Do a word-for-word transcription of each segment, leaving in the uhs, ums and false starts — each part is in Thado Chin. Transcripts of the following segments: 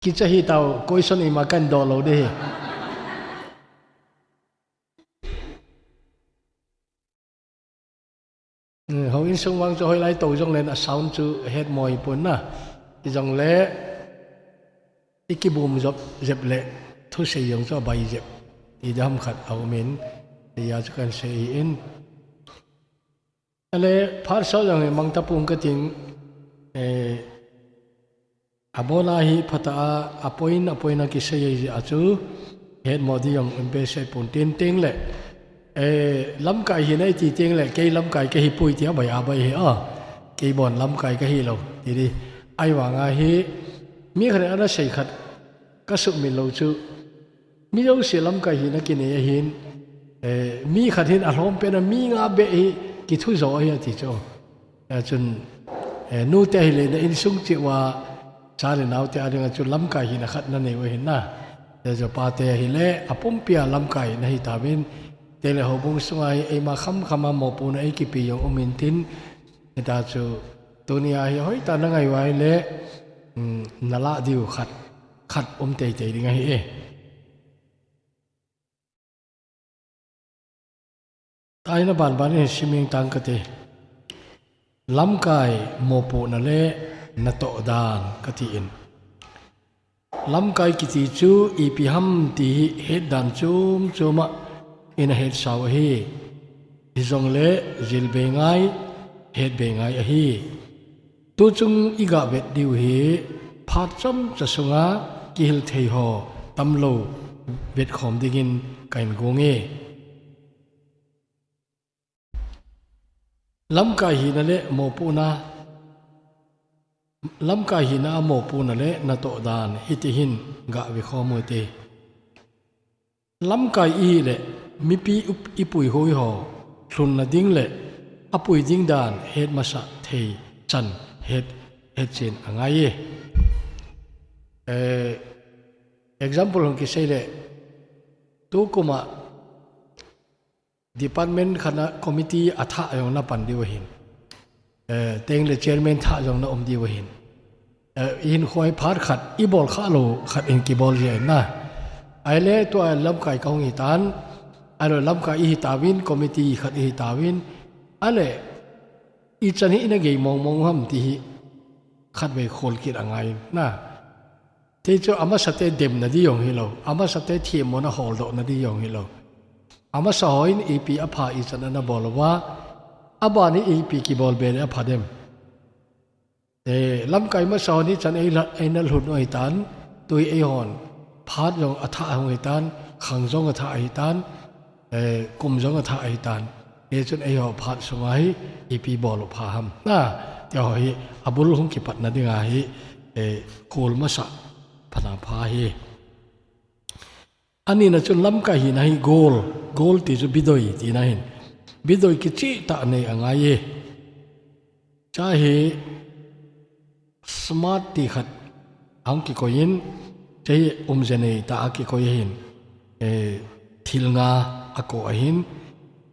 Kicha hi tau, question ima kan do lo de hi. Eh, houin sung vang chu hoilai to jong len a sound chu het moi pun na. I jong le i kibum jop jep le thusei jong chu abai jep. I dam khat a um in, i ya chu kan sei in. Ale, phat so jong hi mang ta pung ka ting, eh, a bona hi phata a, a point, a point a kisei ei a chu, het mo di jong um pe sei pun tin ting le, eh, lamkai hi nei ti ting le, kei lamkai ka hi pui ti a bai a bai hi a, kei bon lamkai ka hi lo, ti di. Ai vang a hi, mi khat ana sei khat, ka sumil lo chu, mi jouse lamkai hina kinei ahin, eh, mi khat hin a lhom pen a mi nga beh hi kithu jo ahi ati chu. Eh, chun, eh, nute hi le na insung cheh uva cha le naote a dinga chu lamkai hina khat na nei u ahin na. Te jo pate hi le a pumpi a lamkai na hi tauvin, te le houbung sunga hi eima kham kham a mopohna ei kipe jong um in tin, hita chu tunia hi hoitah na ngai uva hi le, um, na lah diu khat, khat um teitei ding ahi e. Taina banban in siming tang ka te. Lamkai mopohna le natoh dan ka ti in. Lamkai kiti chu ipi ham ti hi het dan chom chom a ina het sau ahi. Hi jong le jil be ngai, het be ngai ahi. Tu chung i ga vet diu hi phat chomcha sunga kihil thei ho tam lo vet khom dingin ka in gong e. Lamkai hina le mopohna, lamkai hina a mopohna le natoh dan hiti hin ga ve khom u te. Lamkai i hi le, mipi up-, i puihui ho, lhunna ding le, a pui ding dan, het masa thei chan, het, het chen a ngai e. Eh, example hung kisei le, tu kum a department khat na committee a thah jong na pan diu ahin. Eh, teng le chairman thah jong na um diu ahin. Eh, i hin khoi phat khat, i bol kha lo khat in kibol ji ahin na. Ai le tua lamkai ka hung hi tan, ai lo lamkai i hi tauvin, committee khat i hi tauvin, ai le i chan hi ina gei mong mong ham ti hi khat vei khol kit a ngai na. Ti chu a masa te demna di jong hi lo, a masa te thiam mona hol dohna di jong hi lo. A masa hon ipi a pha i chan ana bol uva, a ban hi ipi kibol be le a pha dem. Eh, lamkai masa hon hi chan ei la, ei na lhun u ahi tan, tui ei hon, phat jong a thah hung hi tan, khang jong a thah ahi tan, eh, kum jong a thah ahi tan. Hi chun ei ho phat sunga hi ipi bol u pha ham. Na, ti ho hi a bul hung kipatna dinga hi, eh, khol masa phana pha hi. A nina chun lamkai hina hi goal, goal ti chu bidoi tina hin. Bidoi kicheh tah nei a ngai e. Cha hi smart ti khat a hung kikoi in, cha hi umje nei tah a kikoi ahin, eh, thil nga a ko ahin.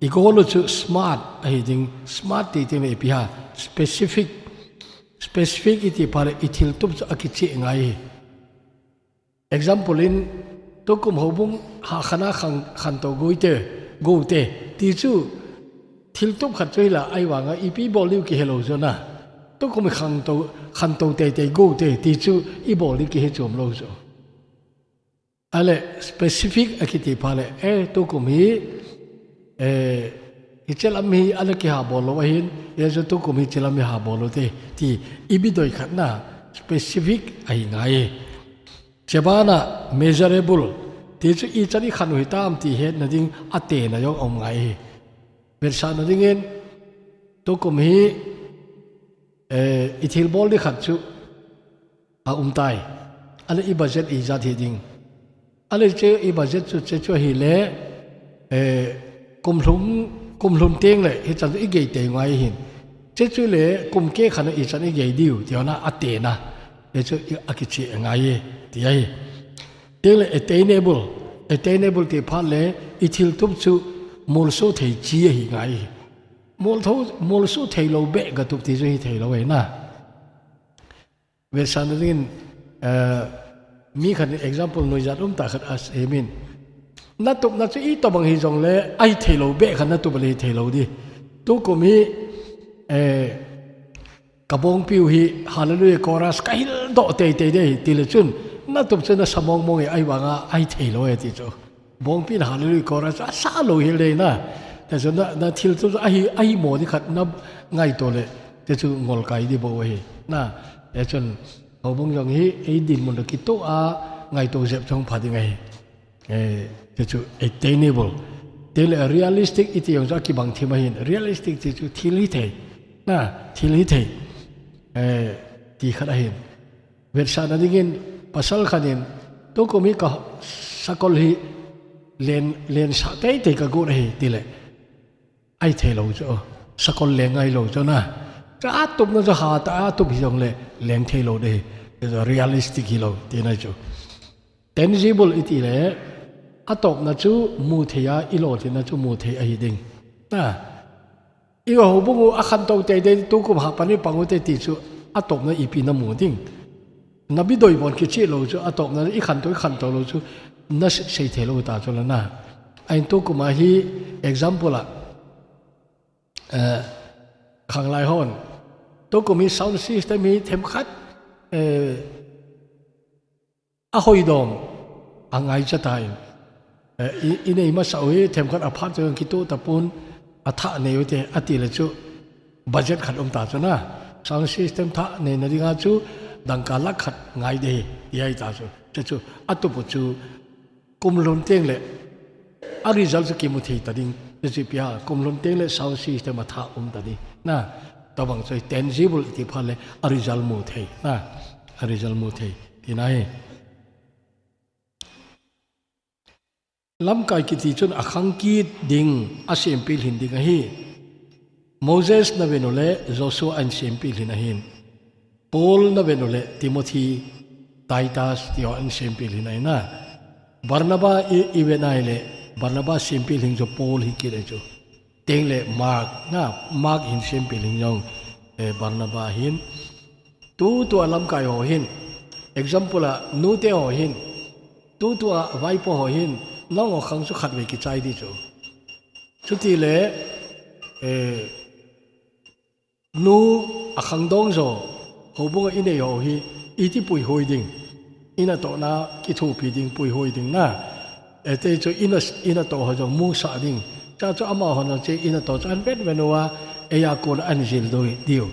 I goal u chu smart ahi ding, smart ti ti me ipi ha, specific, specific i ti pha le i thil tup chu a kicheh ngai hi. Example in, tukum houbung ha khan a khang, khantou gou te, gou te, ti chu thil tup khat chu hi la, ai vanga ipi bol diu kihe lo chu na. Tukum i khangtou, khantou teitei gou te, ti chu i bol diu kihe chom lo chu. Ale specific a kiti pha le, eh, tukum hi, eh, hiche lam hi ana kiha bol lo ahin, hiche tukum hiche lam hi ha bol lo te, ti i bidoi khat na specific ahi ngai. Chebana measurable, ti chu i chan i khan u hitam ti hetna ding a tena jong a um ngai hi. Vetsahna dingin, tukum hi, eh, i thil bol di khat chu a um tai. Ale i budget i jat hi ding. Ale che i budget chu che chu hi le, eh, kum lhung, kum lhun teng le, hi chan i gei tei ngai hin. Che chu le, kum ke khan i chan i gei diu, ti hona a tena. He chu i a kicheh ngai e, ti ahi. Teng le attainable, attainable ti phat le, i thil tup chu molso thei chi ahi ngai e. Moltho, molso thei lo beh ka tup ti chu hi thei lo e na. Vetsahna dingin, eh, Mi khat in example nuijat um tah khat a semin. Na tupna chu itobang hijongle, ahi theilou beh khat na tup le hi theilou di. Tukum hi, eh, ka bongpiu hi Hallelujah chorus ka hildoh teitei di, tile chun, na tup chu na sa mongmong e, ahivanga ahi theilou e ti chu. Bongpi in Hallelujah chorus chu asa lou hel di na. Ti chu na, na thil chu ahi, ahi mo di khat na ngaito le, ti chu ngolkai di bou ahi. Na, ti chun, houbung jong hi, ei dinmun le kitoh a, ngaito jep chu pha ding ahi. Eh, ti chu attainable. Tile realistic iti jong chu akibang thim ahin. Realistic ti chu thil hithei. Na, thil hithei. Eh, ti khat ahin. Vetsahna dingin pasal khat in, tukum hi ka sakol hi len, lensah teitei ka got ahi, tile. Ahi theilou chu. Sakol leng ahi lou chu na. Chu atupna chu hatah a atup hijongle leng theilou di. Chu realistic hilou, tina chu. Tangible itile, atopna chu mu thei a, ilolhinna chu mu thei ahi ding. Na, i houbung u akhantou teitei, tukum hahpan ipang u te ti chu, atopna ipi na mu ding. Na bidoi bon kichih lou chu, atopna ikhantou, ikhantou lou chu, na se-, sei theilou ta chu la na. Ahin tukum a hi example a, eh, khanglai hon. Tukum hi sound system hi themkhat, eh, ahoidom, angaicha tan. Eh, i, inei masau hi themkhat aphat chu kitoh tapon, athah nei u te, atile chu budget khat um ta chu na. Sound system thah neina dinga chu dangka lakh khat ngai di hi, ti ahi ta chu. Chu chu, atup u chu kum lhun tengle, a result chu kimu thei ta ding. Chu chu ipi ham, kum lhun tengle sound system athah um ta ding. Na, tobang chu tangible ti phat le, a result mu thei. Na, a result mu thei. Tina hi. Lamkai kiti chun akhang kit ding, asempilhin ding ahi. Moses na vet u le, Joshua ahin sempilhin ahin. Paul na vet u le, Timothy, Titus, ti ho ahin sempilhin ahi na. Barnaba i, i vet nai le, Barnaba sempilhin chu Paul hi kit e chu. Tengle Mark, na, Mark hin sempilhin jong, eh, Barnaba hin. Tutua lamkai ho hin, example a, nute ho hin, tutua vaipo ho hin, nangho khang chu khatvei kichai di chu. Chutile, eh, nu akhang dong jo, houbung a inei ho hi, iti puihoi ding, inatohna kithopi ding, puihoi ding na. Ete chu ina, inatoh ho jong musah ding. Cha chu amaho jong che inatoh chu ahin vet vet uva, eija kon ahin jil doi diu.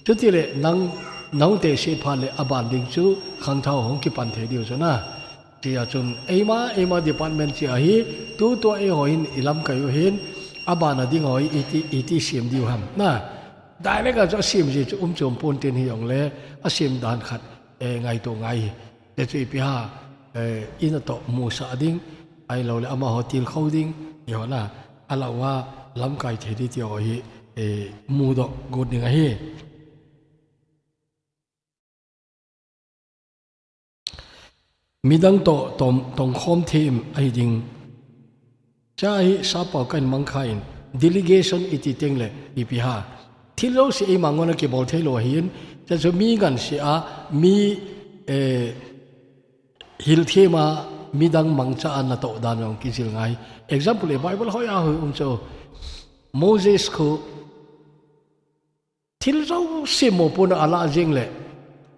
Chutile nang, nang te se phat le aban ding chu khangthah hung kipan thei diu chu na. Tia chun eima, eima department chia hi, tutua eiho hin ilamkai u hin, abana ding ho hi iti, iti sem diu ham na. Direct a chu asem ji chu um chom pon tin hijongle, asem dan khat, eh, ngaito ngai hi. Te chu ipi ham, eh, inatoh musah ding, ahilouleh amaho tilkhou ding, iho na, alah uva lamkai thei ding ti ho hi, eh, mudoh got ding ahi. Midang toh tong, tongkhom them ahi ding. Cha hi sapao kahin mangkha in, delegation iti tengle ipi ham. Thil jouse eima ngona kibol thei lou ahin, cha chu mi ngansea, mi, eh, hilthema, midang mangcha a natoh dan jong kijil ngai. Example, eh, Bible hoiya hoi um chu. Moses khu, thil jouse mopon a alah jeng le,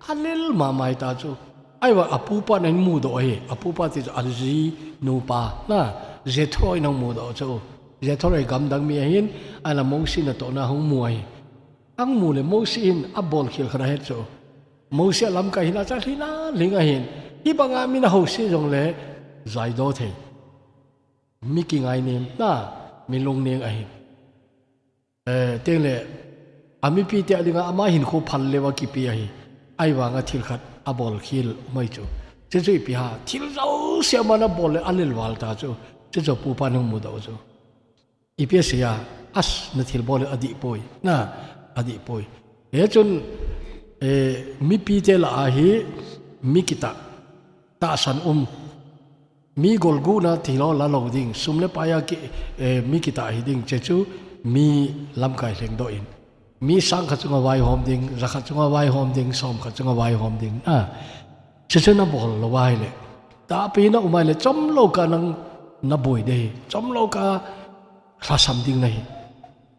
alel mama ta chu. Ahivang apupa in ahin mudoh ahi, apupa ti chu aji nupa na, Jethro in ahung mudoh chu. Jethro hi gamdang mi ahin, ahinla Mose natohna ahung mu ahi. Ahung mu le Mose in abolkhel khat ahet chu. Mose alamkai hina cha lhina lhing ahin, hibanga min ahouse jongle jaidoh thei. Mi kingainem na, mi lungneng ahi. Eh, tengle, amipite a dinga ama hinkho phal leuva kipe ahi. Ahivanga thil khat abolkhel um ahi chu. Chu chu ipi ham, thil jouse aman abol le alel val ta chu. Chu chu apupa in ahung mudoh chu. Ipi asei a, as, na thilbol hi adih poi, na, adih poi. Hichun, eh, mipite lah a hi, mi kitah, tahsan um, mi golguhna thil ho la lou ding, sum le pai a ki, eh, mi kitah hi ding, che chu mi lamkai lhengdoh in. Mi sang khat chunga vaihom ding, ja khat chunga vaihom ding, som khat chunga vaihom ding, a. Chuchu nabol lou ahile, tahpi na um ahile, chomlou kah nang naboi ding ahi, chomlou kah lhasam ding nahi,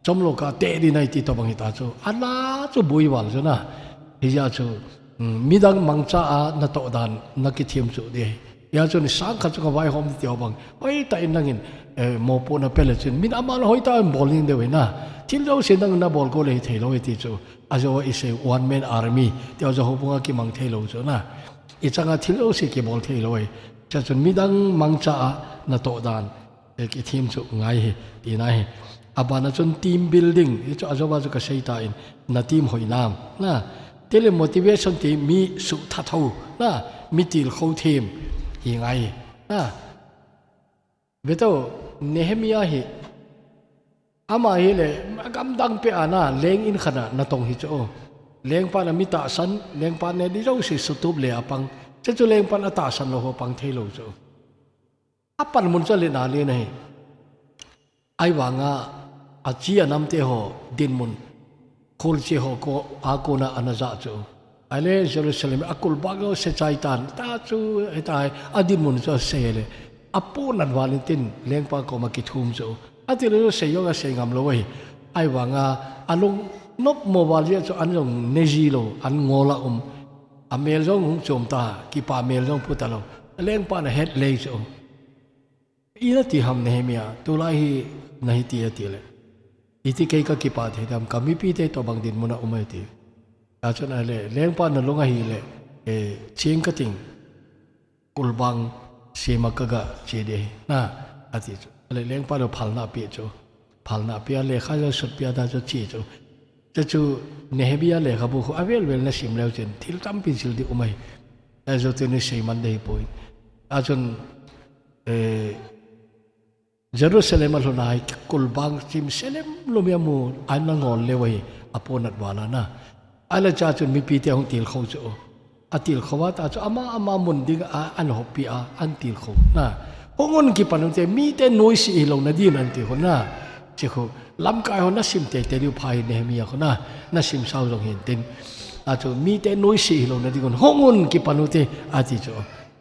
chomlou kah teh ding nahi ti tobang hita chu. Ala chu boi val chu na. Hijeh chun, um, midang mangcha a natoh dan nakithem chu ding ahi. Hijeh chun sang khat chu kavaihom ding ti ho bang, hoitah in nangin, eh, mopohna pe le chun, min aman hoitah in bol ding deu ahi na. Thil jouse nang nabol go le hithei lou ahi ti chu. Ajou a isei one man army ti ho, ajou houbung a kimang thei lou chu na. Ichang a thil jouse kibol thei lou ahi. Chuchun midang mangcha a natoh dan, eh, kithem chu ngai ahi, tina ahi. Abana chun team building, hichu ajou a chu kasei tan, na team hoi nam na. Tile motivation ti mi suhthat ho na, mi tilkhou them hi ngai ahi na. Veto, Nehemiah hi, ama hile, agamdang peh a na, leng in khat a natong hi chu. Lengpan ami tahsan, lengpan neh ding jouse sutup le apang. Chuchu lengpan atahsan lou ho pang thei lou chu. Apanmun chu alen alen ahi. Ahivanga, achi anamte ho dinmun, kholchih ho ko, a kona ana jah chu. Ahile Jerusalem a kulbang jouse chai tan, ta chu, hita hi, adinmun chu asei le. Apohnat val in tin, lengpa koma kithum chu. Atile chu sei jong asei ngam lou ahi. Ahivanga, alung nopmo val jeh chu an jong ne ji lou, an ngol a um. Amel jong hung chom ta, kipa mel jong phu talou. Lengpan ahet lei chu. Ina ti ham Nehemiah, tulai hi nahi ti atile. Iti kei kakipah thei dem, kamipite tobang dinmun a um ahi ti. Achun ahile, lengpa nalung ahile, eh, ching kating, kulbang sema kaga che ding ahi, na, ati chu. Ahile lengpa toh phalna apeh chu. Phalna apeh a lekha jong sutpeh a ta chu che chu. Chuchu Nehemiah lekhabu khu avel vel nasim leu chun, thil tampi jil ding um ahi. Ajou tuni seiman ding ahipoi. Achun, eh, Jerusalem a lhun a hi kulbang chimse lemlum hi amu, ana ngol leu ahi, apohnat val a na. Ahile chachun mipite hung tilkhou chu. Atilkhou a ta chu ama, ama mun ding a, ana hoppi a, ana tilkhou na. Hung un kipan u te, mite noise hilou na din ana ti khu na. Chikhu, lamkai ho nasim teitei diu pha hi Nehemiah khu na. Nasim sao jong hin tin. Achu mite noise hilou na ding un, hung un kipan u te, ati chu.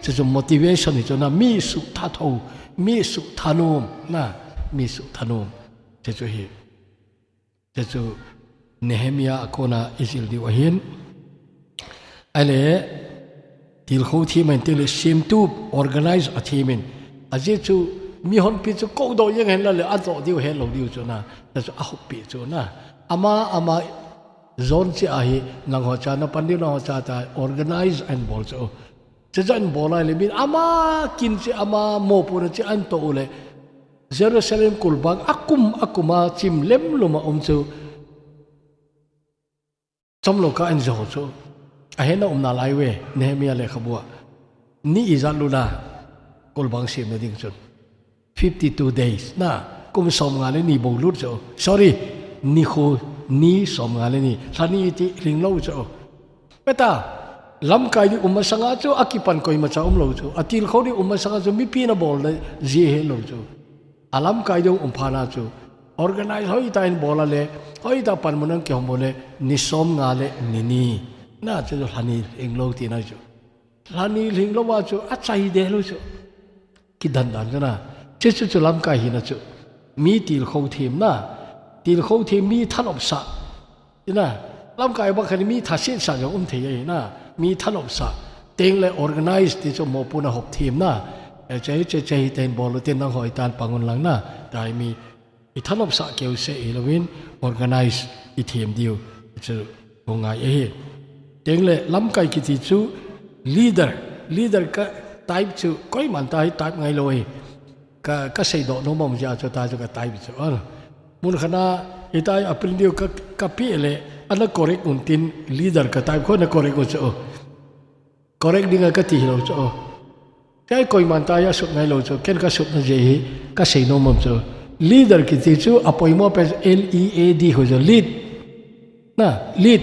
Chuchu motivation hi chu na, mi suhthat ho, mi suhthanom, na, mi suhthanom. Chuchu hi. Chuchu Nehemiah a kona ijil diu ahin. Ahile, tilkhou them in tile semtup, organize a them in. Ajeh chu mihonpi chu kodoh jeng hen la le, adoh diu helou diu chu na. Chuchu ahoppi chu na. Ama, ama, zone cheh a hi, nangho cha napan diu, nangho cha ta, organize ahin bol chu. Chuchu ahin bol a le, min ama kin cheh, ama mopohna cheh ahin toh u le, Jerusalem kulbang akum, akum a chim lemlum a um chu. Chomlou kah ahin jo chu. Ahetna um nalai uve, Nehemiah lekhabu a. Ni ijat lut a, kulbang semna ding chun. Fifty-two days, na, kum somnga le ni bou lut chu. Sorry, nikho ni somnga le ni. Lha ni iti lhinglou chu. Peta, lamkai ding um masanga chu, akipan koimacha umlou chu. Atilkhou ding um masanga chu, mipi nabol na ji helou chu. Alamkai ding um phat na chu. Organize hoitah in bol a le, hoitah panmun a kihom u le, ni somnga le ni ni. Na chu lha ni lhinglou tina chu. Lha ni lhinglou a chu, achai deh lou chu. Kidan dan chu na. Chuchu chu lamkai hina chu. Mi tilkhou them na. Tilkhou them mi thanopsah. Ina, lamkai bang khat mi thasetsa jong um thei ahi na. Mi thanopsah. Tengle organize ti chu mopohna hop them na. Eh, che, che, che, hiti hin bol u tin nangho itan pang un lang na. Tia mi ithanopsah keu seh hilouvin organize ithem diu chu hung ngai ahi. Tengle lamkai kiti chu leader, leader ka type chu koiman ta hi type ngailou ahi. Ka, kaseidoh nom mong jeh a chu ta chu ka type chu. Mun khat a hitia apil diu ka, kapeh le ana correct un tin leader ka type khu ana correct u chu. Correct dinga kati hilou chu. Kei koiman ta hi asut ngailou chu, ken kasutna jeh hi kasei nom mong chu. Leader kiti chu apoimo pen L E A D khu chu lead. Na, lead.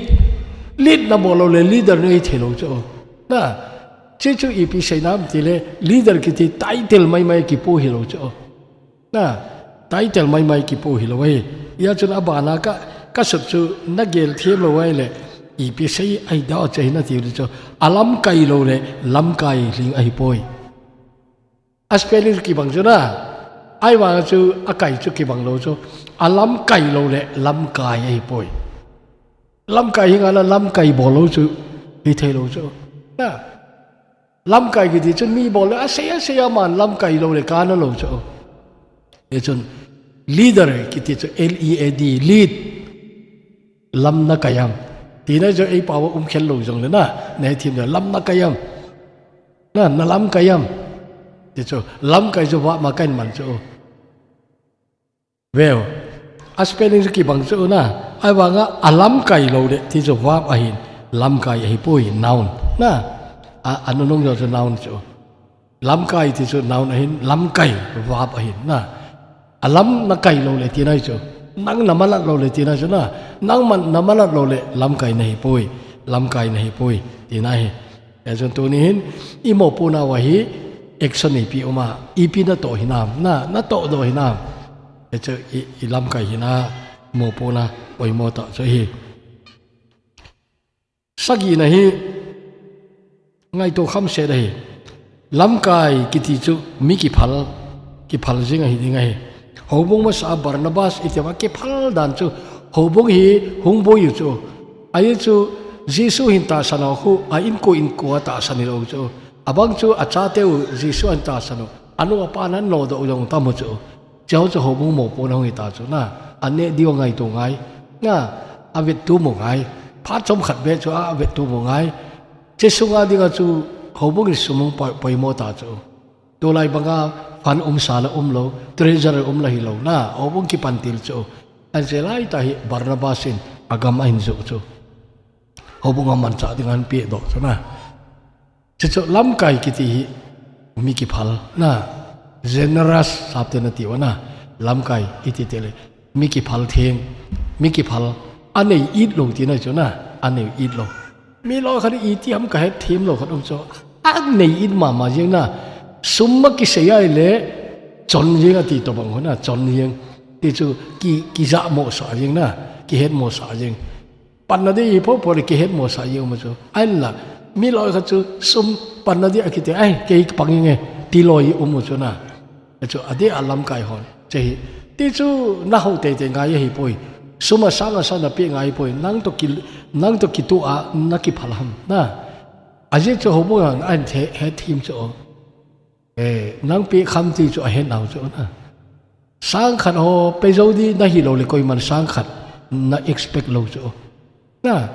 Lead nabol lou le leader nahi thei lou chu. Na, chuchu ipi sei nam tile leader kiti title maimai kipu hilou chu. Na, title maimai kipu hilou ahi. Hijeh chun abana ka, kasut chu nagel them lou ahile. Ipi sei ahi da chu hina ti chu. A lamkai lou le, lamkai lhing ahi poi. A spelling chu kibang chu na. Ahivang chu a kai chu kibang lou chu. A lamkai lou le, lamkai ahi poi. Lamkai hi nga la lamkai bol lou chu. Hi thei lou chu. Na. Lamkai kiti chu mi bol le, a sei a sei a man lamkai lou le kana lou chu. Hichun leader kiti chu L E A D, lead. Lam na kai am. Tina chu ei pao a um khel lou jong le na. Na thim le lam na kai am. Na, na lamkai am. Ti chu, lamkai chu verb ma kahin man chu. Veu. A spelling chu kibang chu na. Ahivang a, a lamkai lou le, ti chu verb ahin. Lamkai ahi poi, noun. Na. A, a nunung jo chu noun chu. Lamkai ti chu noun ahin, lamkai verb ahin. Na. A lam na kai lou le tina chu. Nang na malat lou le tina chu na. Nangman na malat lou le, lamkai na hi poi. Lamkai na hi poi. Tina hi. Hichun tuni hin, i mopohna uva hi, action ipi um a, ipi na toh hinam, na, na toh doh hinam. Hichu i, i lamkai hina, mopohna, poimo tah chu hi. Sagi na hi, ngaito kham set ahi. Lamkai kiti chu, mi kiphal, kiphal jing ahi ding ahi. Houbung masa a Barnabas i ti uva kiphal dan chu, houbung hi hung boi u chu. Ahi chu, Jesu hin tahsan u khu, a inko inko a tahsan hilou chu. Abang chu, a chate u Jesu ahin tahsan u. A nu a pa nan nodoh u jong tam u chu. Chu chu houbung mopohna hung hi ta chu na. A neh diu ngaito ngai. Na, a vettup u ngai. Phat chomkhat beh chu a vettup u ngai. Chu sunga dinga chu houbung in sum hung poi, poimo ta chu. Tulai banga fund umsa la umlou, treasurer um la hilou na, houbung kipan til chu. Ahin che lai tah hi Barnabas in a gam ahin joh chu. Houbung a manchah dinga ahin pehdoh chu na. Chu chu lamkai kiti hi mi kiphal na, generous sapte na ti uva na, lamkai i ti te le. Mi kiphal theng, mi kiphal, a nei it lou tina chu na, a nei it lou. Mi loi khat iti ham ka het them lou khat um chu, a nei it mama jeng na, sum ma kisei ahile, chon jeng a ti tobang ho na, chon jeng. Ti chu ki, kijah mo sa jeng na, kihet mo sa jeng. Panna di i pho pho le kihet mo sa jeng um chu. Ahinla, mi loi khat chu sum panna di a kiti, ai, kei pang jeng e, ti loi um u chu na. Chu a deh a lamkai hon. Che hi. Ti chu na hou teitei ngai ahi poi. Sum a sang a sang na pe ngai poi. Nang toh ki, nang toh kitoh a na kiphal ham. Na. Ajeh chu houbung a ahin the, het them chu. Eh, nang pe kham ti chu ahet nau chu na. Sang khat ho pe jou di na hilou le koiman sang khat na expect lou chu. Na,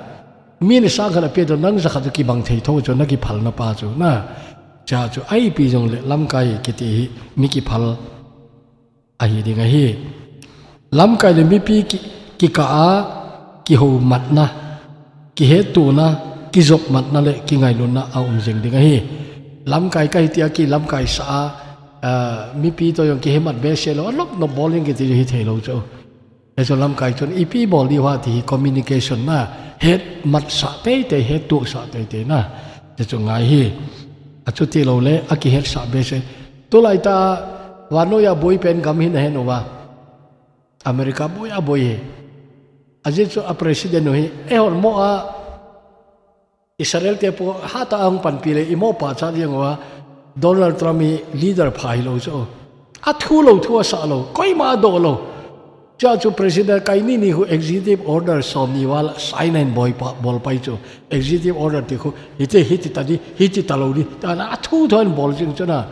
mi ni sang khat a pe toh nang jakhat chu kibang thei tho chu na kiphalna pa chu na. Cha chu ipi jong le lamkai kiti hi mi kiphal ahi ding ahi. Lamkai le mipi ki, kikah a kihoumatna, kihettohna, kijopmatna le kingailutna a um jing ding ahi. Lamkai kahi tia kilamkai sah a, ah, mipi toh jong kihemat behseh lou, alop nop bol jing kiti hi thei lou chu. Hichu lamkai chun ipi bol diu ham ti hi communication na, hetmat sah teitei, hettoh sah teitei na. Hichu ngai hi. Achuti lou le, akihetsah behseh. Tulai tah, vannoi a boi pen gam hi na het uva. America boi a boi hi. Ajeh chu a president u hi, eihon mo a, Israel te phat a hung panpi le, i mo pachat jeng uva, Donald Trump hi leader pha hilou chu. A thu lou, thu asah lou, koima adoh lou. Cha chu president kai ni ni khu executive order som ni val sign in boi pa, bol pai chu. Executive order ti khu, hiti, hiti ta di, hiti ta lou di. Ta na, a thu thu in bol jing chu na.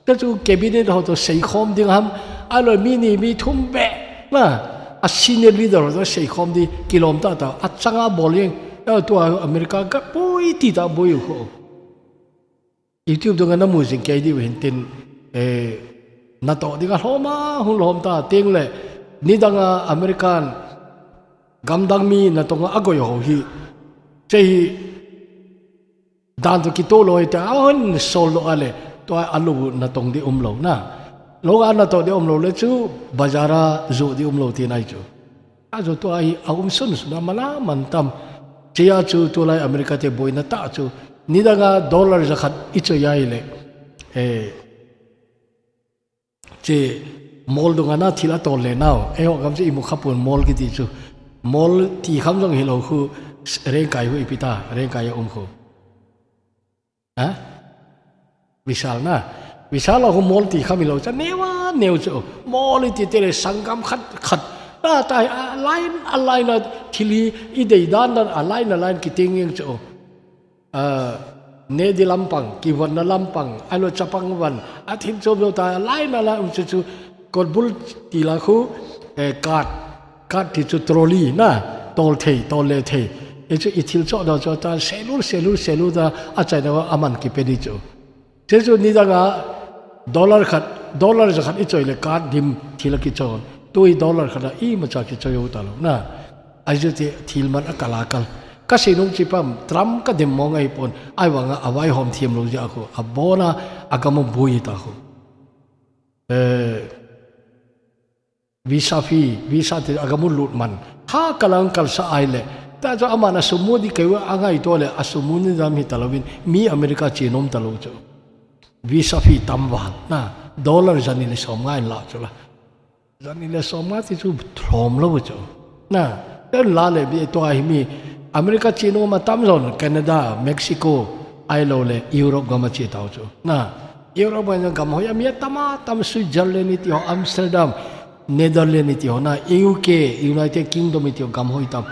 Te chu cabinet ho toh seikhom ding ham, aloi mi ni mi thum beh na, a senior leader ho toh seikhom di kilom tah tah, achanga bol jeng, eh, tua America gam boi ti tah boi u khu. YouTube dunga na mu jing kei diu hin tin, eh, natoh dinga lhom a, hung lhom ta, teng le, nidanga American, gamdang mi natong a agoi ho hi, che hi, Dan toh kitoh lou te, ahon sol lou a le, tua a lou natong di um lou na. Lou a natoh di um lou le chu, bazar a joh di um lou ti nai chu. A joh tua hi a um sunsun a mala man tam. Chia chu tulai America te boina tah chu. Nidanga dollar jakhat i choi a le. Eh, Che mall dunga na thil atol le nau. Eiho gam chu i mu kha pon mall kiti chu. Mall ti kham jong hilou khu. Rengkai hu ipi ta, Rengkai a um khu. Ha? Vishal na. Vishal a khu mall ti kha mi lo cha, neu a neu chu. Mall iti te le sanggam khat khat. Na ta hi a line, a line a thil hi i dei dan dan a line, a line kiting ing chu. A, neh di lampang, kivonna lampang, ahilou chapang von, a thil chom chom ta, line a line um chu chu, kotbul ti la khu, eh, cart, cart ti chu trolley na, tol thei, tol le thei. Hichu i thil choh doh chu ta, selul, selul, selul ta, achaina a man kipe di chu. Chu chu nidang a, dollar khat, dollar ja khat i choi le cart dim thil a kichon. Tu hi dollar khat a imacha kichoi u ta lou na. Ahi chu ti thil man a kal a kal. Ka sei nung chi pam, Trump ka dem mong ahi pon. Ahivang a, a vaihom thiam lou jeh a khu. A bon a, a gam a bui ta khu. Eh, visa fee, visa ti a gam u lut man. Ha kal ang kal sa ahi le. Ta chu aman a sum mu di kei u a ngaito le, a sum mu ni dam hi ta louvin. Mi America che nom ta lou chu. Visa fee tam val. Na, dollar ja ni le som nga in la chu la. Ja ni le som nga ti chu thlom lou chu. Na, ten la le bi tua hi mi America che nom a tam jong Canada, Mexico, ahilou le Europe gam a che tau chu. Na, Europe gam a gam hoi a mi a tam a tam Switzerland i ti ho, Amsterdam, Netherlands i ti ho, na, U K, United Kingdom i ti ho gam hoi tam.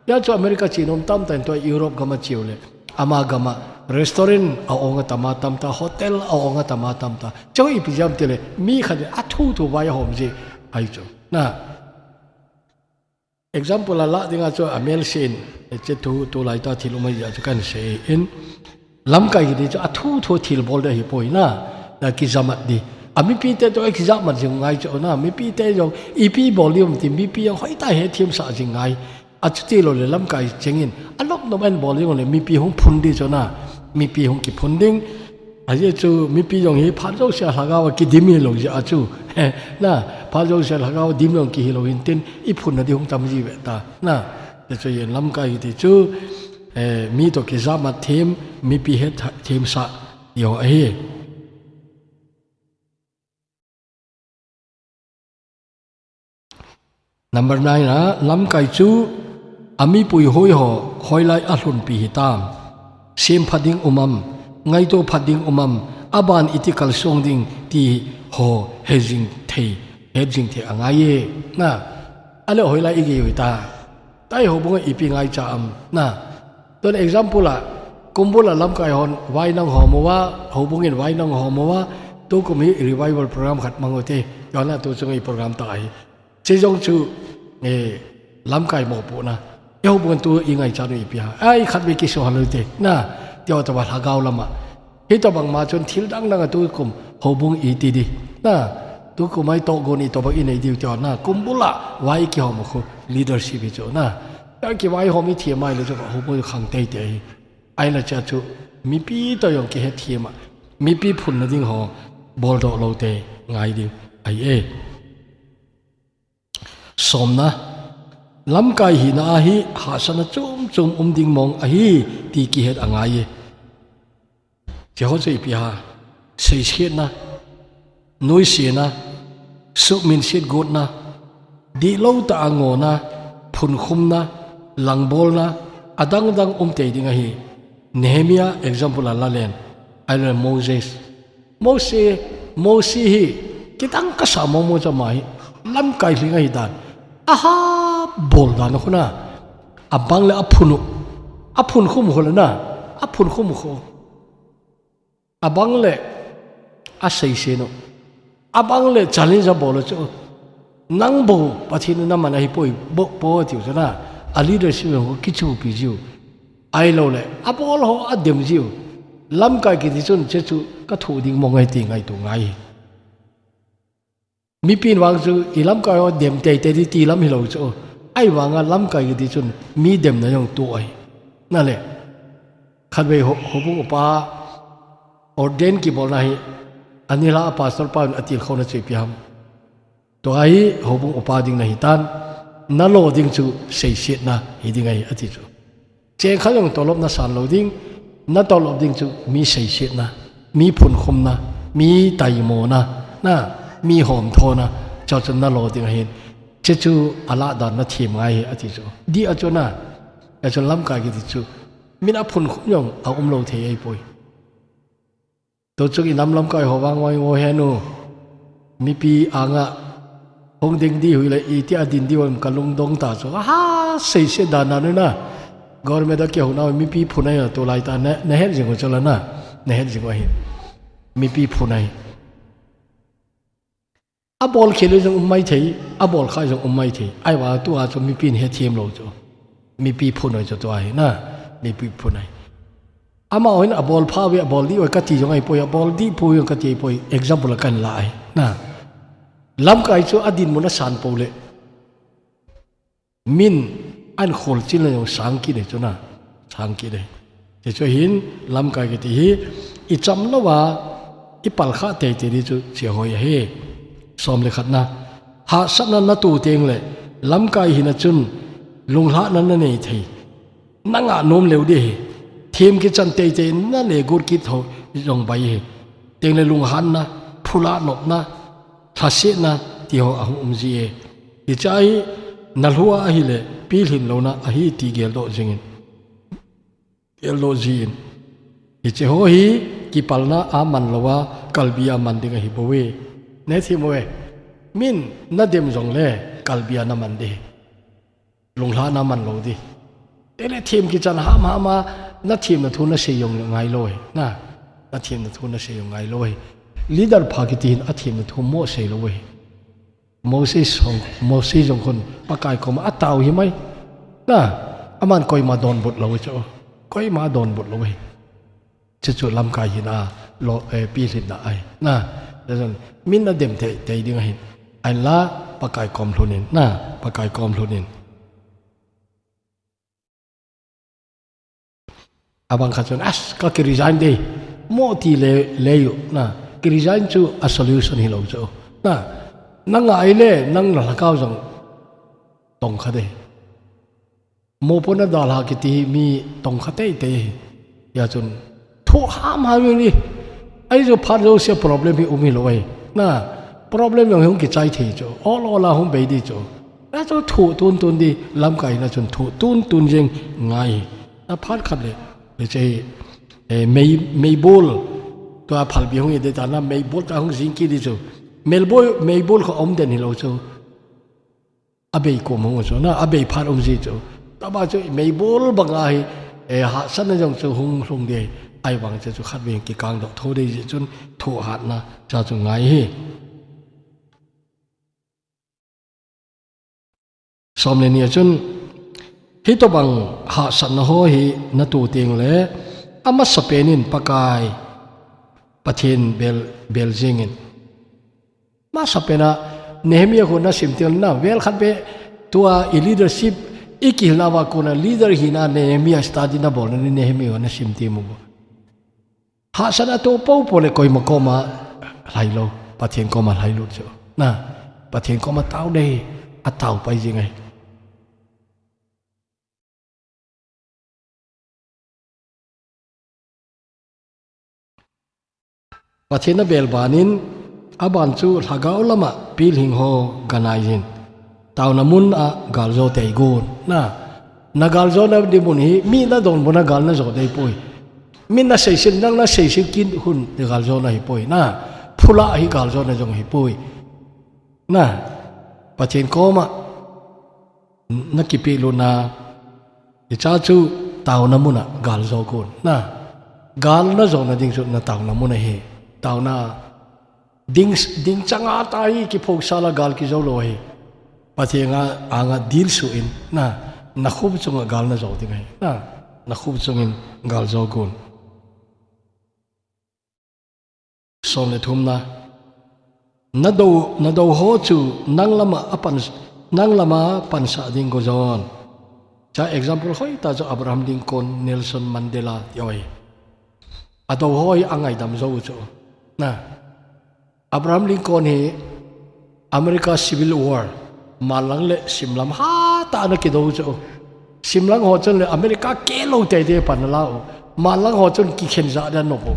Hia chu America che nom tam ta in tua Europe gam a che u le. Ama gam a restaurant a ong a tam a tam ta, hotel a ong a tam a tam ta. Chu ipi jeh ham ti le, mi khat in a thu thu vaihom ji ahi chu. Na. Example a la ding a chu a mel sin, e che thu, tu lai ta thil um ahi jeh chu kan sei in. Lamkai kiti chu a thu thu thil bol de hi poi na. Na kijamat di. A mipi te to kijamat jing ngai chu na. Mipi te jong ipi bol di um ti mipi jong hoi ta he thiam sa jing ngai. A chuti lou le lamkai cheng in, a lop nom en bol jing le mipi hung phun di chu na, mipi hung kiphun ding. Ahi chu mipi jong hi phat jouse a lhagao a kidim hi lou jeh a chu. Na, phat jouse a lhagao dim jong kihi lou hin tin, i phun na di hung tam ji ve ta. Na, te chu yen lamkai ti chu, eh, mi to kijamat thiam, mipi he thiam sa, yo ahi. Number nine a, lamkai chu a mipui hoi ho, hoilai a hlunpi hitam. Sem phat ding um am, ngaito phat ding um am, a ban iti kalsong ding ti ho he jing thei, he jing thei a ngai e. Na, a le hoilai i gei u ta. Tua hi houbung a ipi ngaicha am na. Tun example a, kumbul a lamkai hon vai nang hom uva, houbung in vai nang hom uva, tukum hi revival program khat mang u te, tua na tu chung i program ta ahi. Che jong chu, eh, lamkai mopohna. I houbung in tu i ngaicha nu ipi ham. Ai khat ve kisu hal u te, na, tia tobang lhagao lam a. Hitobang ma chun thil dang dang a tukum houbung i ti di. Na, tukum a i tohgon i tobang i nei diu tia na, kumbul a vai i kihom u khu leadership hi chu na. Tua kivaihom i thiam a i le chu houbung i khang teitei hi. Ahi la chia chu mipi to jong kihe thiam a, mipi phun na ding ho bol doh lou te ngai ding ahi e. Somna, lamkai hina a hi hahsatna chom chom um ding mong ahi ti kihet a ngai e. Che ho chu ipi ham, seisetna, nuisatna, suhminset gotna, dihlou tah a ngona, phunkhumna, langbolna, adang dang um tei ding ahi. Nehemiah example a la len, ahilou le Moses. Mose, Mose hi, kidang kasa mong mong chu ama hi, lamkai lhing ahi dan. Aha bol dan a khu na, abang le a phun u, a phunkhum u khu le na, a phunkhum u khu. Abang le a seiset u, abang le challenge a bol u chu. Nang bou Pathen in na man ahi poi, bou, bou tiu chu na, a leadership ho kichupi jiu. Ahilou le, a bol ho a dem jiu. Lamkai kiti chun che chu ka thoh ding mong ahi ti ngaito ngai. Mipin vang chu i lamkai ho dem teitei di ti lam hilou chu. Ahivang a lamkai kiti chun mi demna jong tu ahi. Na le, khatvei ho, houbung upa ordain kibolna hi, ani la a pastor pa in a tilkhouna chu ipi ham. Tua hi houbung upa ding na hi tan, na lo ding chu seisetna hi ding ahi ati chu. Cheng khat jong tolop na san lou ding, na tolop ding chu mi seisetna, mi phunkhumna, mi taimona, na, mi homthona, chu chu na lo ding ahin. Che chu a lah dan na thiam ngai hi ati chu. Di a chu na, Hijeh chun lamkai kiti chu min aphun khum jong aumlou thei ahipoi. Tuchung inam lamkai ho vang vang ho henu, mipi anga hung ding di hile iti a din diu ham kalungdong ta chu. Aha, seise dan a nu na. Government a kihouna mipi phun ahi, tulai tah a na, nahet jing u chu la na. Nahet jing u ahi. Mipi phun ahi. Abol khel u jong um maithei, abol kha jong um maithei. Ahivang tua chu mipin hethem lou chu. Mipi phun ahi chu tua hi na. Mipi phun ahi. Amahon abol pha uve, abol dih uve kati jong ahipoi, abol dih poi jong kati ahipoi. Example a kahin la ahi na. Lamkai chu adinmun asan pou le min ahin kholchil le jong sang kit ahi chu na. Sang kit ahi. Hiche chu ahin lamkai kiti hi icham lou a ipal kha teitei di chu hiche ho ahi. Som le khat na. Hahsatna natoh teng le lamkai hina chun lunglhahna nanei thei. Nangah nom leu di ahi. Them kichan teitei nale got kit ho jong bai ahi. Teng le lunghanna, phula nopna, lhasetna ti ho ahung um ji e. Hiche hi nalhua ahile pilhin louna ahi ti geldoh jing in. Geldoh ji in. Hiche ho hi kipalna a man lou a, kalbi a man ding ahi bou e. Nahet thei mo e. Min nadem jong le kalbi a naman di. Lunglhahna man lou di. Teng le them kichan hamham a, nathemna thu nasei jong ngai lou ahi. Na, nathemna thu nasei jong ngai lou ahi. Leader pha kiti hin athemna thu mo sei lou ahi. Moses jong, Moses jong khun Pakai koma atao hi mai. Na, aman koima donbut lou ahi chu. Koima donbut lou ahi. Chuchu lamkai hina lo, eh, pilhinna ahi. Na, chuchun min nadem thei, thei ding ahin. Ahinla, Pakai kom lhun in. Na, Pakai kom lhun in. Abang khat chun, "As, ka ki resign de." Mo ti le, le u. Na, ki resign chu a solution hilou chu. Na, nangah ahile, nang na lhakao jong tong kha de. Mopohna dalha kiti hi mi tong kha teitei hi. Hijeh chun thoh hamham jing di. Ahi chu phat jouse problem hi um hilou ahi. Na, problem jong hi hung kichai thei chu. Ol ol a hung bei di chu. Hijeh chun thoh tuntun di, lamkai hina chun thoh tuntun jing ngai hi. Na phat khat le, le che hi, eh, mei, meibol. Tua phalbi hung hi de ta na, meibol ta hung jing kit di chu. Meibol, meibol kho um den hilou chu. Abei kom hung chu na, abei phat um ji chu. Tua chu meibol banga hi, eh, hahsatna jong chu hung lhung di. Ahivang chu, chu khatvei kikangdoh tho di jeh chun thoh hatna cha chu ngai hi. Som le ni a chun, hitobang hahsatna ho hi natoh teng le, amasapen in Pakai, Pathen bel, bel jing in. Masapen a Nehemiah khu nasim teng le na, vel khat beh tua i leadership i kihilna uva kona leader hina Nehemiah study nabol na ni Nehemiah khu nasim teng u. Hahsatna atoh popo le koima koma lhailou, Pathen koma lhailut chu. Na, Pathen koma tao dei, atao pai jing ahi. Pathen abel ban in, aban chu lhagao lama pilhing ho ganai jin. Taona mun a galjo tei gon. Na, na galjona ding mun hi, mi nadonbutna gal najo dei poi. Mi naseiset, nang naseiset kit hun galjona hi poi. Na, phula hi galjona jong hi poi. Na, Pathen koma, nakipeh lutna, hiche chu taona mun a galjo gon. Na, gal najona ding chu na taona mun ahi. Taona ding, ding changa ta hi kiphoksal a gal kijo lou ahi. Pathen a, anga dilsu in, na, na khut chunga gal najo ding ahi. Na, na khut chungin galjo gon. Som le thumna. Nadou, nadou ho chu nang lama apan, nang lama pansah ding gojon. Cha example hoitah chu Abraham Lincoln, Nelson Mandela ti ho hi. Adou ho hi angaidam jou chu. Na. Abraham Lincoln hi America Civil War, manlang le simlam hatah a ana kidou chu. Simlang ho chun le America kelou teitei pan ala u. Manlang ho chun kikhen jah dia anop u.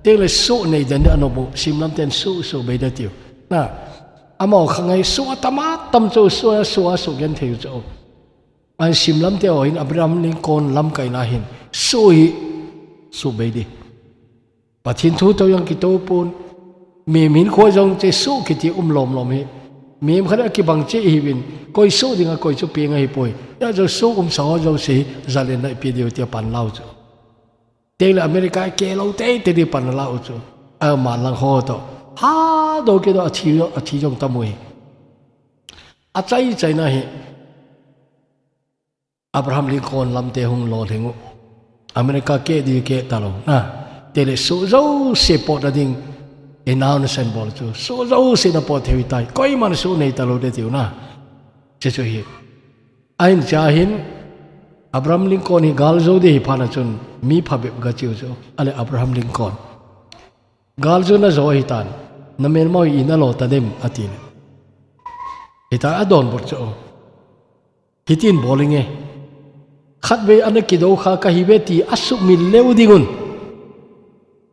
Teng le soh nei dia anop u. Simlam ten soh, soh bei dia tiu. Na, amaho khangai soh atam atam chu, soh a, soh a, soh genthei u chu. Ahin simlam te ho hin Abraham Lincoln lamkaina hin, suh hi, suh bei di. Pathen thu toh jong kitoh pon. Mihem hin khoi jong che suh kiti um lom lom hi. Mihem khat a kibang che ihiuvin, koi suh ding a koi chu peng ahipoi. Hijeh chun suh umsa ho jouse hi, jalen na ipi diu tia pan lau chu. Teng le America keh lou teitei di pan lau chu. Aman lang ho toh. Ha, do ke do a thi, a thi jong tam u hi. Achai chaina hi. Abraham Lincoln lamte hung lolhing u. America keh di keh talou. Na. Teng le suh jouse potna ding. Announcement bol chu. Suh jouse na pot thei tai. Koiman suh nei talou de tiu na. Che chu hi. Ahin cha hin, Abraham Lincoln hi gal jou di hi phat na chun, mi phabep ga chiu chu, ale Abraham Lincoln. Gal jou na jou ahitan, na melmau hi ina lo ta dem, ati le. Hita adonbut chu. Hitin bol inge. Khatvei ana kidou kha kahi ve ti asumil leu dingun.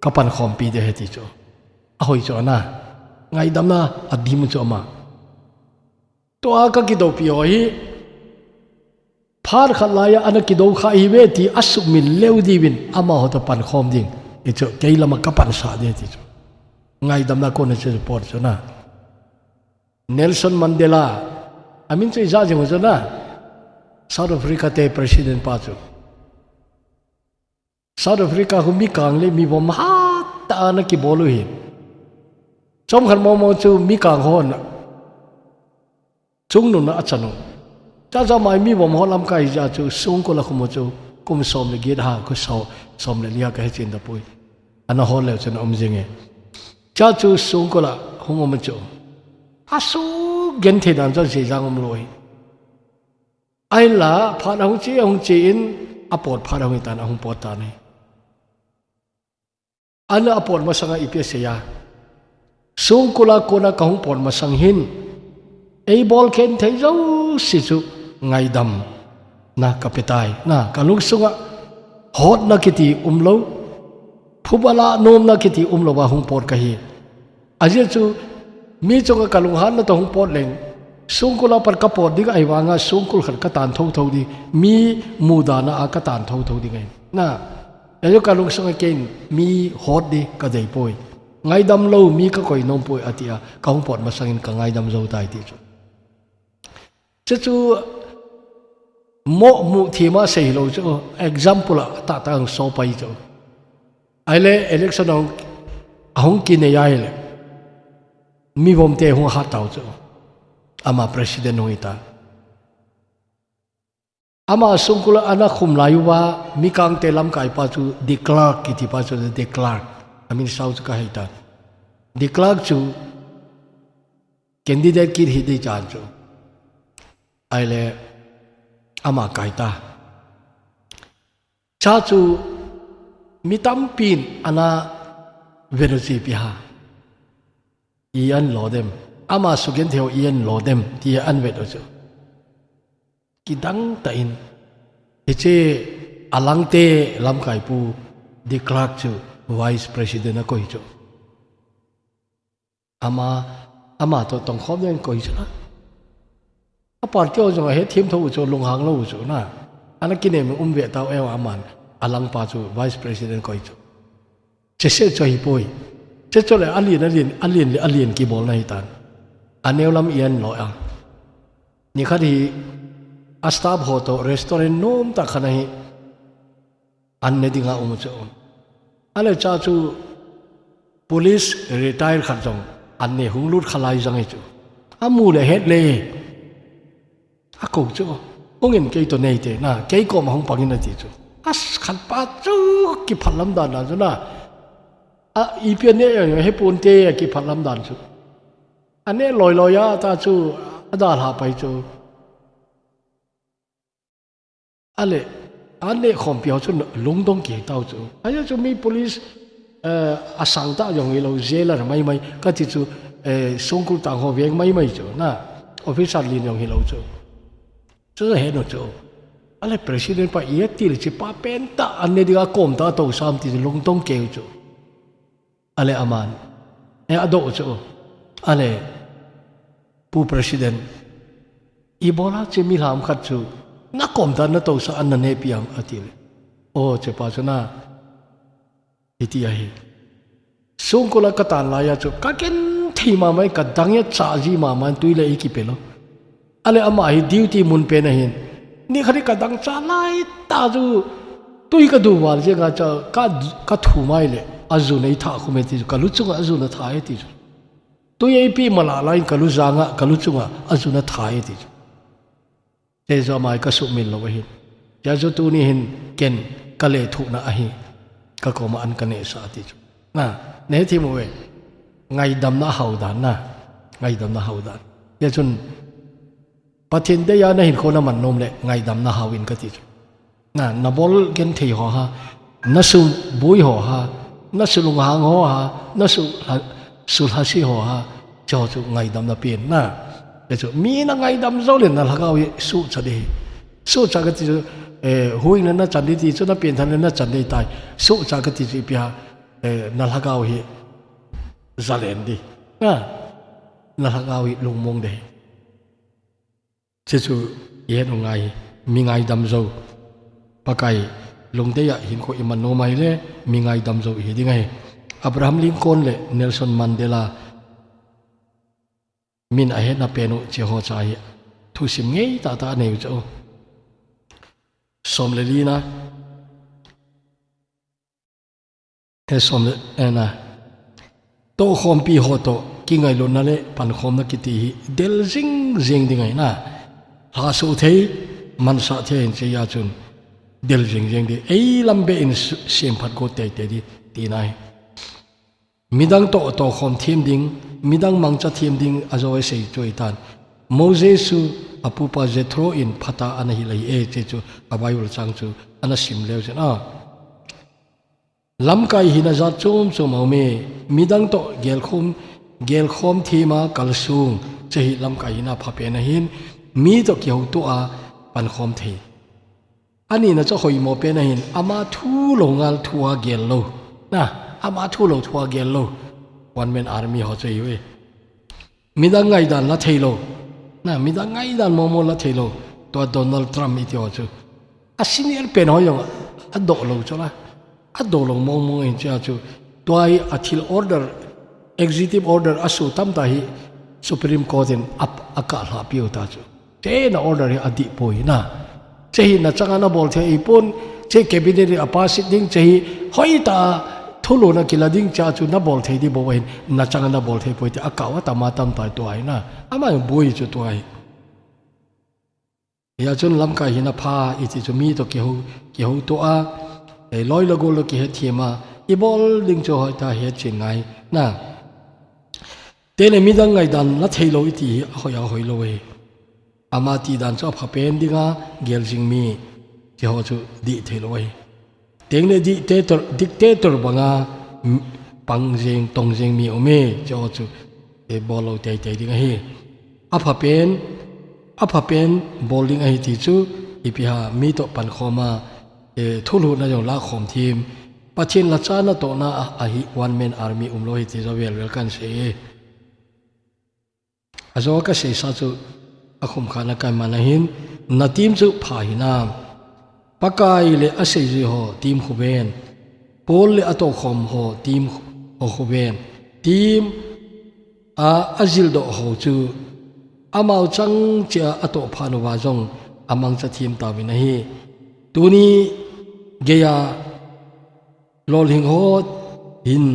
Ka pankhompi de he ti chu. Ahoi chu ana. Ngaidamna adim chu ama. Tua ka kidoupi ho hi, phat khat laiya ana kidou kha ihi ve ti asumil leu diuvin amaho toh pankhom ding. Hichu kei lama ka pansah ding ti chu. Ngaidamna kona chu pot chu na. Nelson Mandela, amin chu ija jing u chu na. South Africa te president pa chu. South Africa khu mikang le mivom hat tah a ana kibol u hi. Chomkhat momo chu mikang hon chungnung na achan u. Chacha mai mivom ho lamkai hija chu songkul a khum u chu kum som le get ha khu so, som le li a ka hechen tapoi. Ana hol leu chun aum jing e. Cha chu songkul a hung um chu. Asugenthei dan chu seijang umlou hi. Ahinla, phat ahung che, ahung che in, apot phat ahung hitan, ahung pot tan ahi. Ana apot masanga ipi asei a. Songkul a kona kahung pot masang hin, eibol khen thei jouse chu ngaidamna kape tai. Na, kalungsunga hotna kiti umlou, phuba la nomna kiti umlou va hung pot kahi. Ajeh chu, mi chunga kalunghanna toh hung pot leng, songkul a pat kapot ding ahivanga, songkul khat katan thotho ding, mi mudana a katan thotho ding ahi. Na, ajeh chu kalungsunga keiin, mi hot ding kadei poi. Ngaidam lou, mi kakoi nom poi, ati a, kahung pot masangin kangaidam jou tai ti chu. Chuchu, mo mu thima sei lou chu, example a tahtah hung sopai chu. Ahile election ahung, ahung kinei ahile. Mivomte hung hat tau chu. Ama president hung hita. Ama songkul ana khum lai uva, mikangte lamkai pa chu, de Klerk kiti pa chu, de Klerk. Amin sao chu kahei ta. De Klerk chu, candidate kit hiding chan chu. Ahile, ama kai ta. Cha chu, mi tampin ana vet u chu ipi ham. I an lo dem. Ama sugenthei ho i an lo dem, ti an vet u chu. Kidang tah in. Hiche alangte lamkai pu de Klerk chu vice president akoi chu. Ama, ama toh tongkhom ding koi chu na. A party ho jong ahethem tho u chu, lunghang lou u chu na. Ana kinem um ve tau e, aman, alangpa chu vice president koi chu. Chese chu ahipoi. Chechu le alen, alen, alen le alen kibolna hitan. Aneo lam i an lo a. Nikhat hi a staff ho toh restaurant nomtah khat a hi an ne dinga um chu. Ahile cha chu police retire khat jong an ne hung lut khalai jong hi chu. Amu le het le. Ako chu. Hung in kei toh neite na, kei koma hung pang in ati chu. As khat pa chu kiphat lam dan dan chu na. A ipi a ne hepon te a kiphat lam dan chu. Ane loi loi a ta chu adalha pai chu. Ahile, ane khompi ho chu lungdong kei tau chu. Ahi chu mi police, eh, asang tah jong hilou, jailer mai mai, kati chu, eh, songkul tang ho veng mai mai chu, na, officer lin jong hilou chu. Chu chu henu chu. Ahile president pa i atil chi pa pentah, ane dinga kom tah tou sam ti chu lungdong kei chu. Ahile aman. E adoh chu. Ahile. Pu President. Ibola che mi lham khat chu. Na kom ta na tosa an na nepi am ati le. O, chepa chu na, hiti ahi. Songkul a ka tan lai a chu, ka genthei mama in, ka dang a cha ji mama in, tui le ei kipe lou. Ale ama hi duty mun pen ahin. Ni khat hi ka dang cha lai ta chu, tui ka du val jeng a cha, ka, ka thu mai le, a jun ei tha khu me ti chu, ka lu chunga a jun a tha e ti chu. Tui ei pi ma la lai in ka lu jang a, ka lu chunga a jun a tha e ti chu. Che zo mai ka sumil lou ahin. Che zo tuni hin ken ka le thu na ahi. Ka koma an ka neh sa ti chu. Na, ne thi mu ve. Ngaidamna hau dan na. Ngaidamna hau dan. Che chun Pathen dei a na hinkho na man nom le ngaidamna hau in ka ti chu. Na, na bol genthei ho ha. Na sum bui ho ha. Na su lunghang ho ha. Na su ha, su hasi ho ha. Cho chu ngaidamna pen na. Che chu mi na ngaidam zo le na lhagao hi suhcha di. Suhcha ka ti chu, eh, huing le na chan di ti chu na pen than le na chan di tai. Suhcha ka ti chu ipi ha, eh, na lhagao hi zalen di. Na, na lhagao hi lungmong di. Che chu i het u ngai, mi ngaidam zo. Pakai lungdei a hinkho i man nom a hile, mi ngaidam zo i hi ding ahi. Abraham Lincoln le Nelson Mandela min a hetna pen u che ho cha hi thusim ngei tah tah a nei u cha u. Som le li na. He som le, eh, na. Tohkhompi ho toh, kingailutna le pankhomna kiti hi del jing jing ding ahi na. Lhasuh thei, mansah thei ahin che a chun del jing jing ding. Ei lam beh in su-, semphat go tei tei di, tina ahi. Midang toh, tohkhom them ding, midang mangcha them ding a jo a sei chu ahi tan. Moses chu a pupa Jethro in phat a ana hil ahi e, che chu a Bible chang chu ana sim leu chun a. Lamkai hina jat chom chom a um e, midang toh gelkhom, gelkhom them a kalsung, che hi lamkai hina pha pen ahin, mi toh kihoutoh a pankhom thei. Ani na chu hoimo pen ahin, ama thu lou ngal thu a gel lou. Na, ama thu lou thu a gel lou. One man army ho chu ahi uve. Midang ngaidan la thei lou. Na, midang ngaidan momo la thei lou. Tua Donald Trump i ti ho chu. A senior pen ho jong a doh lou chu la. A doh lou mong mong in chia chu. Tua hi a thil order, executive order a su tam ta hi Supreme Court in a, a kah lha piu ta chu. Che na order hi a dih poi na. Che hi na changa na bol thei pon, che cabinet a pass ding, che hi hoi ta thulu na kila ding cha chu na bol thei di bo hin na changa na bol thei poi ti a kah a tam a tam tai tua hi na. Ama boi chu tua hi. Hia chun lamkai hina pha i ti chu mi toh kihou, kihoutoh a, eh, loi le gol toh kihethem a, i bol ding chu hoi ta hetchen ngai na. Te le midang ngaidan la thei lou i ti hi a hoi a hoi lou ahi. Ama ti dan chu a pha pen ding a gel jing mi ti ho chu dih thei lou ahi. Teng le dictator, dictator banga, mm, pang jeng, tong jeng mi um e, che ho chu, eh, bol lou tei tei ding ahi. A pha pen, a pha pen bol ding ahi ti chu, ipi ha mi toh pankhom a, eh, thulhuhna jong la khom thim. Pathen la cha na toh na a, ahi one man army um lou hi ti jo vel vel kan sei e. A jo ka seisa chu a khum kha na kai man ahin, na team chu pha hinam. Pakai le a seijui ho team khu ven. Paul le a tohkhom ho team ho khu ven. Team a, a jildoh ho chu amau chang chia a toh pha uva jong a mangcha thim tauvin ahi. Tuni geiya Lolhing ho hin,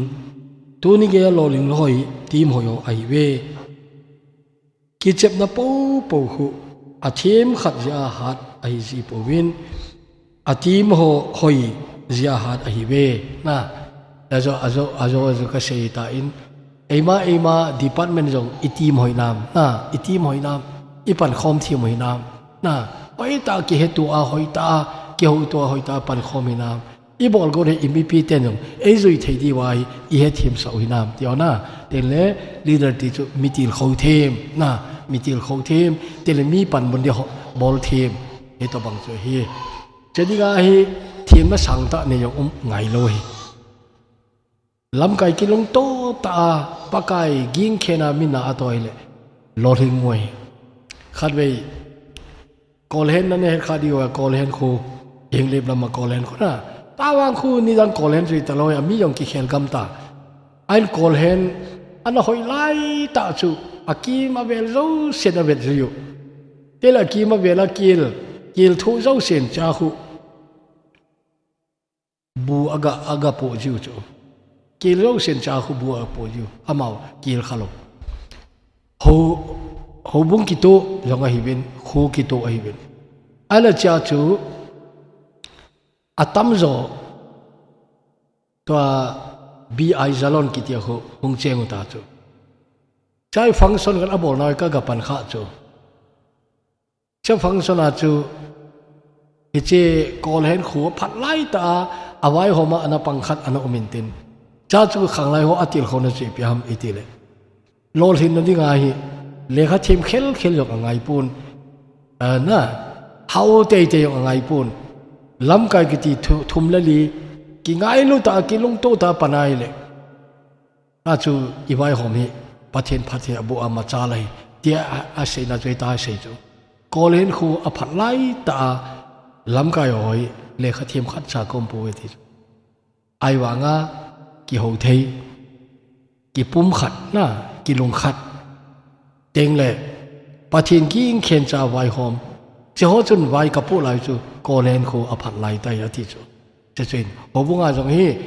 tuni geiya lolhing ho hi team hoi ho ahi ve. Kichepna popo khu a team khat jeh a hat ahi ji pouvin, a team ho hoi jeh a hat ahi ve. Na, ajo, ajo, ajo, ajo ka sei ta in, eima, eima department jong i team hoi nam, na, i team hoi nam, i pankhom thim hoi nam, na, hoi ta kihetu a, hoi ta, kihoutu a, hoi ta pankhom hoi nam. I bol got hi i mipi ten jong, ei jui thei diu ahi, i hethem sah u hinam, ti aw na. Tengle leader ti chu mi tilkhou them, na, mi tilkhou them, tengle mi panmun di ho, bol them, hitobang chu ahi. Che dinga hi, themna sangtah nei jong um ngai lou ahi. Lamkai kilungto tah a, Pakai gingkhen a mi na a toi le, lolhing mu ahi. Khatvei, Kolhen nana het kha diu a, Kolhen kho, Henglep lama Kolhen kho na. Tawang kho nidang Kolhen chu hita lou, ami jong kikhel gam ta. Ahin Kolhen, ana hoi lai tah chu, akim avel jousen avet jiu. Tile akim avel a kel, kel thoh jousen cha khu. Bu aga, aga poh jiu chu. Kel jousen cha khu bu aga poh jiu. Amau kel kha lou. Ho, houbung kitoh jong ahiuvin, kho kitoh ahiuvin. Ahile cha chu, atamjo, tua B I Zalon kiti a khu hung cheng u ta chu. Chai function khat abol nau ka ga pan kha chu. Chai function a chu, hiche Kolhen kho phat lai tah a, avaihom a ana pang khat ana um intin. Cha chu khanglai ho atilkhouna chu ipi ham itile. Lolhinna dinga hi, lekha them khel khel jong angai pon. A, na, hao teitei jong angai pon. Lamkai kiti thu-, thum le li, kingailu tah a, kilungto tah a pan ahile. A chu i vaihom hi, Pathen phatthei aboh a machal ahi, tia a, aseina chu hita asei chu. Kolhen kho aphat lai tah a, lamkai ho hi, lekha them khat cha ka um pouve ti chu. Ahivanga, kihou thei, kipumkhat na, kilungkhat. Tengle, Pathen kikhen cha vaihom. Cheho chun vai kapoh lai chu, Kolhen kho aphat lai tai ati chu. Chechuin, houbunga jong hi,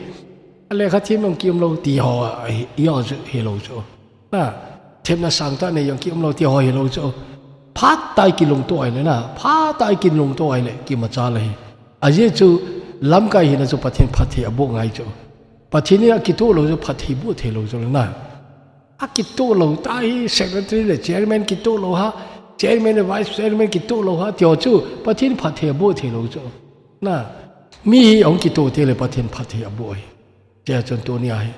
a lekha them jong kium lou ti ho, a hi, i ho chu hilou chu. Na, themna sangtah nei jong kium lou ti ho hilou chu. Phat tah a kilungto ahile na, phat tah a kilungto ahile, kimachal ahi. Ajeh chu, lamkai hina chu Pathen phatthei aboh ngai chu. Pathen in akitoh lou chu, phatthei boh thei lou chu na. Akitoh lou tah hi secretary le chairman kitoh lou ha, chairman le vice chairman kitoh lou ha, tiho chu Pathen phatthei aboh thei lou chu. Na, mi hi ahung kitoh teng le Pathen phatthei aboh ahi. Tia chun tunia hi.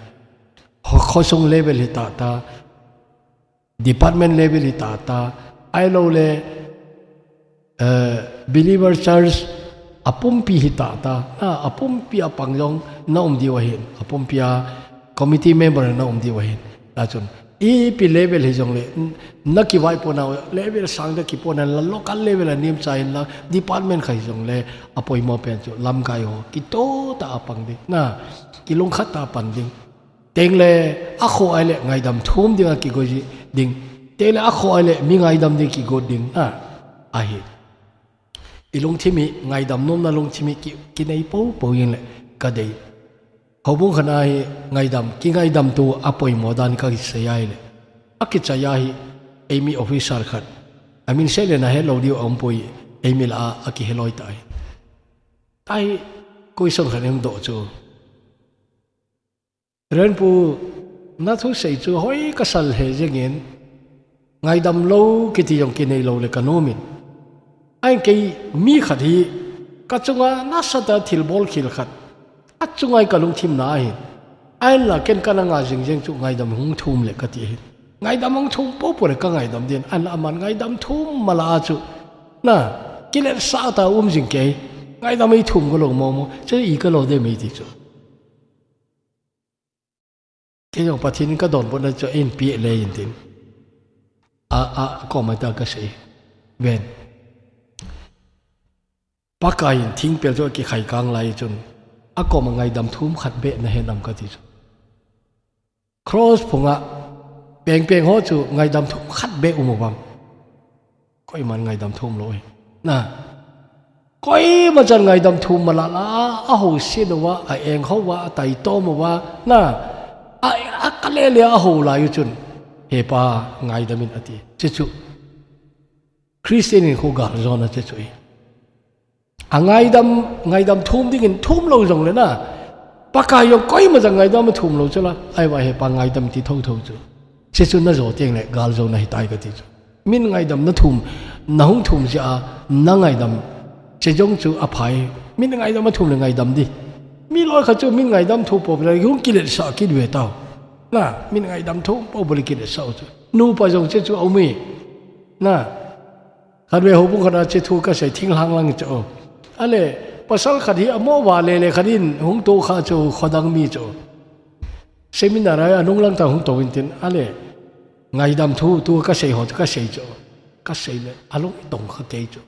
Ho-, khosung level hi tah tah, department level hi tah tah, ahilou le, eh, believer church apumpi hi tah tah, na, apumpi a pang jong na um diu ahin, apumpi a committee member na um diu ahin. Achun, ipi level hi jongle, n-, na kivaipohna level sang tah a kipohna, la local level a nemcha in la, department khat hi jongle, apoimo pen chu, lamkai ho, kitoh tah a pang ding, na, kilungkhat tah a pan ding. Tengle, akhoh ahile ngaidam thum dinga kigot ding. Tengle, akhoh ahile mi ngaidam ding kigot ding. A, ahi. I lungthim hi ngaidam nomna lungthim hi ki, kinei popo jeng le kadei. Houbung khat a hi ngaidam, kingaidam tu apoimo dan kakisei ahile. Akichai ahi, eimi officer khat. Amin seile nahet lou diu aum poi, eimi lah a, akihe loi tai. Ahi, question khat eihung doh chu. Reverend pu, na thusei chu hoi kasal he jengin, ngaidam lou kiti jong kinei lou le kanom in. Ahin kei mi khat hi, kachunga nasatah a thilbol khel khat, achunga hi kalungthim na ahin. Ahinla ken kana ngah jing jeng chu ngaidam hung thum le kati ahin. Ngaidam hung thum popo le kangaidam ding, ahinla aman ngaidam thum mala a chu. Na, kiletsah tah a um jing kei, ngaidam eithum kalou momo, chu i kalo dem eiti chu. Kei jong Pathen in kadonbutna chu eipeh le intin. A, a, akoma tah kasei. Ven. Pakai in thingpel chu akikhai kang lai chun, akoma ngaidam thum khat beh nahe nam kati chu. Cross phunga pengpeng ho chu ngaidam thum khat beh um uvam. Koiman ngaidam thum lou hi. Na. Koima chan ngaidam thum mala la, a, ahouse uva, a-eng hou uva, ataitom uva. Na. A, a, akale le ahou lai u chun. He pa ngaidam in ati. Chechu. Christian in khu galjona chechu hi. Angaidam, ngaidam thum dingin thum lou jongle na. Pakai jong koima chan ngaidam athum lou chu la. Ahivang he pa ngaidam ti thotho chu. Chechu najo teng le galjona hitai kati chu. Min ngaidam nathum, nahung thum jeh a, nangaidam. Che jong chu aphai. Min ngaidam athum le ngaidam di. Mi loi khat chu min ngaidam thum popo le hung kiletsah kit ve tau. Na, min ngaidam thum popo le kiletsah u chu. Nupa jong chechu aum e. Na. Khatvei houbung khat a che thu kasei thinglhang lang chu. Ale, pasal khat hi amo vale le khat in hung to kha chu khodang mi chu. Seminar a anung lang tah hung to intin, ale, ngaidam thu, tu kasei ho chu kasei chu. Kasei le, alung tong kha kei chu.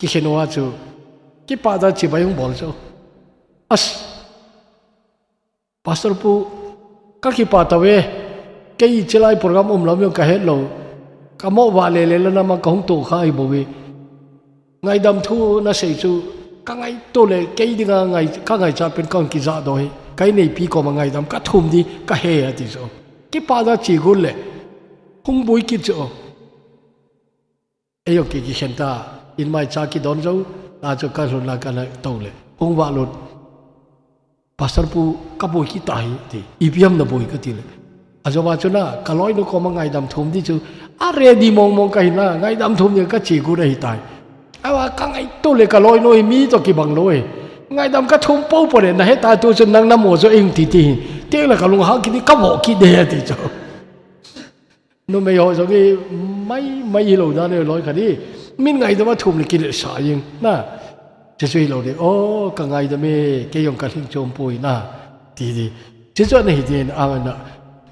kikhen uva chu, kipah da chibai hung bol chu. As, Pastor pu, kakipah tave, kei chilai program um lam jong kahet lou, kamo vale le la nama kahung toh kha ahi bouve. Ngaidam thu nasei chu, kangaito le, kei dinga ngai, kangaichat pen kahung kijah doh hi, ka inneipi koma ngaidam kathum di kahe ati chu. Kipah da chi got le, hung boi kit chu. Ei jong ki, kikhen ta, in mai cha kidon jou, ta chu kalhun la kana tou le, hung valut. Pastor pu, kaboi kit tai, ti. Ipi ham naboi kati le, ajou va chu na, kaloinu koma ngaidam thum di chu, a ready mong mong kahi na, ngaidam thum di kachi got ahitai. Ahivang kangaito le kaloinu hi mi toh kibang lou e. Ngaidam kathum pou pou le, nahe ta tu chu nang namo chu eihung ti ti hi. Teng le kalunghang kit di kavoh kit de ati chu. Numei ho jong hi mai, mai hilou dan e loi khat hi. Min ngaidam athum le kiletsah jeng na. Chuchu hilou ding. O, kangaidam e, kei jong kalhing chom poi na, ti di. Chuchu ana hi din, ana,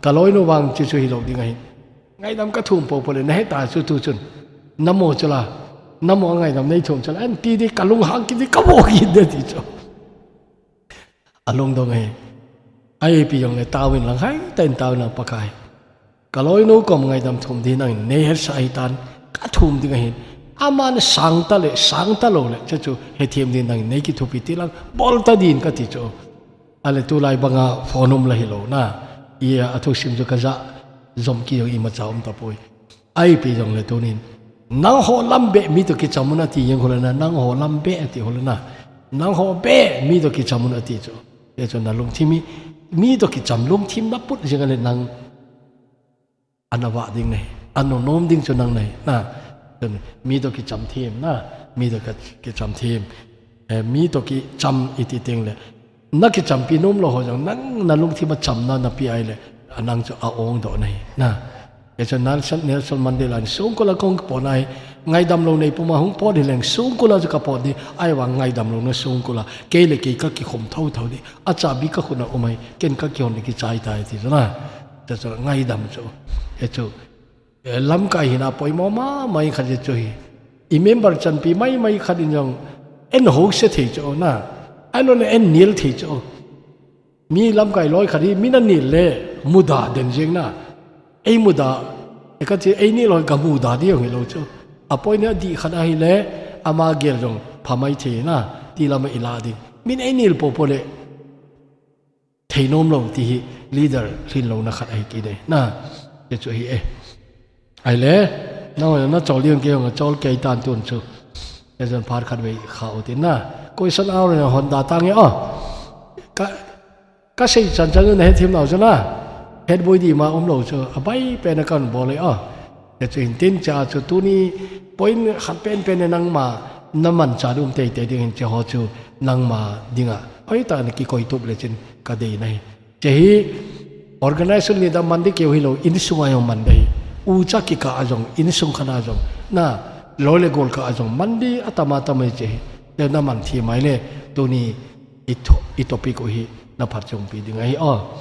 kaloinu vang chuchu hilou ding ahi. Ngaidam kathum pou pou le, nahe ta chu tu chun, namo chu la, namo ngaidam neithum chu la, an ti di, kalunghang kit di, kavoh kit de ti chu. Alungdong e. Ipi jong le taovin lang, hai, tain taovin lang Pakai. Kaloinu kom ngaidam thum di nangin neihetsah ahitan, kathum ding ahin. Aman sang ta le, sang talou le, chuchu hethem din nangin neikithopi ti lang, bol ta din kati chu. Ahile tulai banga phone um la hilou na. Ia, athusim chu kajah, jom ki jong imacha um tapoi. Ipi jong le tunin, nangho lam beh mi toh kicham un ati jeng hule na, nangho lam beh ati hule na, nangho beh mi toh kicham un ati chu. Hichu nalungthim hi, mi toh kicham lungthim naput jeng le nang ana vah ding nahi, ana nom ding chu nang nahi na. Chun mi toh kicham them na, mi toh ka, kicham them. Eh, mi toh kicham iti teng le, nakichampi nomlou ho jong, nang nalungthim a chamna nape ahile, anang chu a-ong doh nahi na. Hichu Nelson, Nelson Mandela in songkul a kahung pot na hi, ngaidam lou neipum a hung pot hileng songkul a chu kapot di, ahivang ngaidam louna songkul a kei le kei kakikhum thotho di, achabi kakhut a um ahi, ken kakihon le kichai tai ti chu na. Chuchu ngaidam chu, hichu, eh, lamkai hina poimo mama khat chu hi. I member chanpi maimai khat in jong, eihouset thei chu na, ahilou le einil thei chu. Mi lamkai loi khat hi, min anil le, muda den jeng na. Eimuda, e kati, einil loi kamuda di jong hilou chu. Apoi ni adih khat ahile, ama gel jong phamai thei na, ti lama ilah ding. Min einil pou pou le, thei nomlou ti hi, leader lhinlouna khat ahi kit e na. Hichu ahi e. Ahile, nangho nachol ding kei jong achol kei tan tun chu. Hichun phat khat vei kha u tin na. Question hour a Honda tange o. Ka, kasei chanchan chu nahethem nau chu na. Hetboi di ma umlou chu. Abai pen a kabol e o. Hichu hin tin cha chu tuni point khat penpen nangma namancha ding um teitei ding hin hiche ho chu nangma dinga hoitah a nakikoitup le chun kadeina ahi. Hiche hi organization leader man di keu hilou, insunga jong man di ahi. Ucha kikah a jong, insung khat a jong, na, loi le gol kah a jong man di atam atam ahi hiche hi. Hiche naman them ahile, tuni i topic u hi naphatchompi ding ahi o.